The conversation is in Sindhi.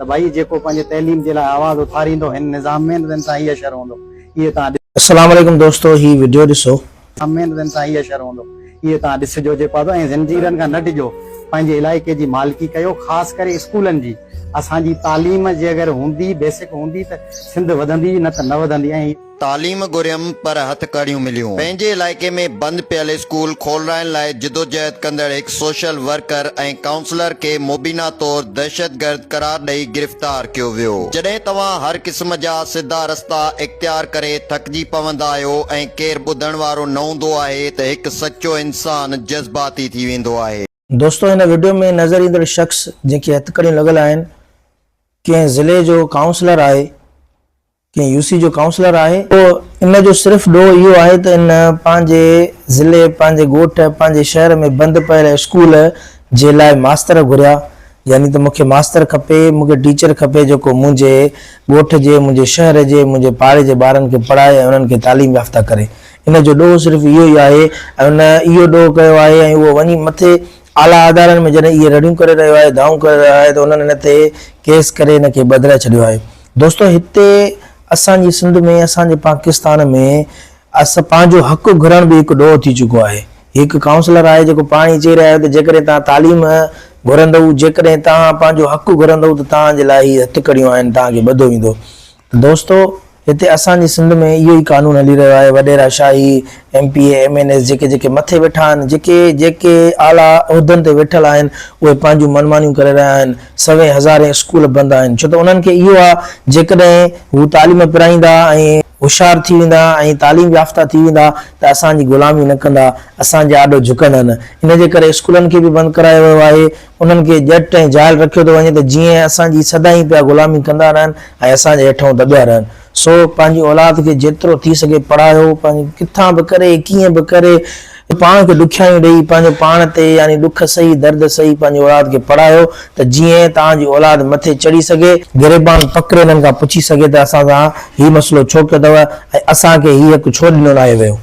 ته ڀائي جيڪو پنهنجي تعليم جي لاء آواز اٿاريندو هن نظام ۾ ته ان سان هي اشر هوندو اهي توهان السلام عليڪم دوستو هي وڊيو ڏسو. نظام ۾ ته ان سان هي اشر هوندو اهي توهان ڏسجو جيڪو آهي ۽ زنجيرن کان نه ڊڄو پنهنجي علائقي جي مالڪي ڪيو خاص ڪري اسڪولن جي اسان جي تعليم جي اگر هوندي بيسڪ هوندي ته سنڌ وڌندي نه ته نه وڌندي ۽ تعليم گهريم پر هٿڪڙيون مليون. پنهنجي علائقي ۾ بند پيل اسڪول کولرائڻ لاء جدوجهد ڪندڙ هڪ سوشل ورڪر ۽ ڪائونسلر کي مبينا طور دهشتگرد قرار ڏئي گرفتار ڪيو ويو. جڏهن توهان هر قسم جا سڌا رستا اختيار ڪري ٿڪجي پوندا آهيو ۽ ڪير ٻڌڻ وارو نه هوندو آهي ته هڪ سچو انسان جذباتي ٿي ويندو آهي. دوستو هن وڊيو ۾ نظر ايندڙ شخص جنهن کي هٿڪڙيون لڳل آهن ڪنهن ضلعي جو ڪائونسلر آهي. ڪنهن يو سي جو ڪائونسلر آهي. پوء ان جو صرف ڏوهه اهو آهي ته ان پنهنجي ضلعي، پنهنجي ڳوٺ، پنهنجي شهر ۾ بند پيل اسڪول جي لاء ماستر گهريا، يعني ته مون کي ماستر کپي، مون کي ٽيچر کپي جيڪو منهنجي ڳوٺ جي، منهنجي شهر جي، منهنجي پاڙي جي ٻارن کي پڙهائي ۽ انهن کي تعليم يافته ڪري. ان جو ڏوهه صرف اهو ئي آهي ۽ ان اهو ڏوهه ڪيو آهي ۽ اهو وڃي مٿي اعليٰ ادارن ۾ جڏهن اهي رڙيون ڪري رهيو آهي، دانهون ڪري رهيو آهي ته انهن ان تي ڪيس ڪري ان کي ٻڌرائي ڇڏيو آهي. دوستو هتي اسان جي سنڌ ۾ اسان جي پاڪستان ۾ اس پنهنجو حق گهرڻ به هڪ ڏوهه ٿي چڪو آهي. هي هڪ ڪائونسلر آهي جيڪو پاڻ ئي چئي رهيو آهي ته جيڪڏهن توهان تعليم گهرندؤ جيڪڏهن توهان پنهنجو حق گهرندؤ ته توهان جي لاء هي هٿڪڙيون آهن توهان کي ٻڌو ويندو ته دوستو هتي اسان جي سنڌ ۾ اهو ئي قانون هلي رهيو آهي وڏيرا شاهي، M P A, M N As جيڪي جيڪي مٿي ويٺا آهن جيڪي جيڪي اعليٰ عهدن تي ويٺل آهن اهي پنهنجون منمانيون ڪري رهيا آهن سوين هزارين اسڪول بند آهن ڇو ته انهن کي اهو آهي جيڪڏهن هو تعليم پرائيندا ۽ هوشيار ٿي ويندا ۽ تعليم يافته ٿي ويندا ته اسان جي غلامي نه ڪندا اسان جي آڏو جهڪندا نه ان جي ڪري اسڪولن کي به بند ڪرايو ويو آهي انهن کي ڄٽ ۽ جاهل رکيو ٿو وڃي ته جيئن اسان جي سدائين پيا غلامي ڪندا رهن ۽ اسان جي هيٺئون دٻيا رهن. سو پنهنجي اولاد کي جيترو ٿي سگهي پڙهايو، پنهنجي ڪٿان به ڪري، ڪيئن به ڪري، پاڻ کي ڏکيائيون ڏيئي، پنهنجو پاڻ تي يعني ڏک سهي، درد سهي پنهنجي اولاد کي پڙهايو ته جيئن توهان جي اولاد مٿي چڙهي سگهي، گريبان پڪڙي انهن کان پڇي سگهي ته اسان سان هي مسئلو ڇو ڪيو اٿو ۽ اسان کي هي حق ڇو ڏنو ناهي ويو.